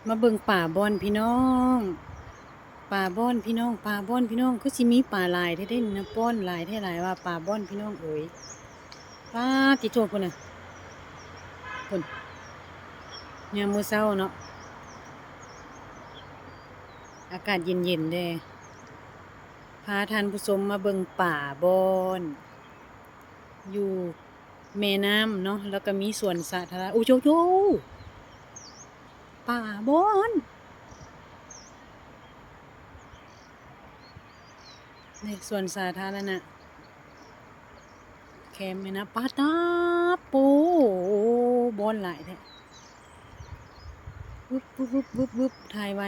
ມາເບິ່ງປາບ່ອນພີ່ນ້ອງ ປາບ່ອນພີ່ນ້ອງ ປາບ່ອນພີ່ນ້ອງ ຄືຊິມີປາຫຼາຍແທ້ເດ້ນີ້ນະ ບ່ອນຫຼາຍແທ້ຫຼາຍວ່າ ປາບ່ອນພີ່ນ້ອງເອີຍ. ປາດຕິໂທ້ ພຸ້ນນະ ພຸ້ນ ຍາມມື້ເຊົ້າເນາະ ອາກາດເຢັນໆ ເດ້ ພາທ່ານຜູ້ຊົມມາເບິ່ງປາບ່ອນ ຢູ່ແມ່ນ້ຳເນາະ ແລ້ວກໍມີສວນສາທາລະ ໂອ້ໂຫ ປາບ່ອນ ນີ້ສວນສາທາລະນະ ແຄມແມ່ນ້ຳ ປາດຕາໂປ ບ່ອນຫຼາຍແທ້ ວຶບ ວຶບ ວຶບ ວຶບ ວຶບ ຖ່າຍໄວ.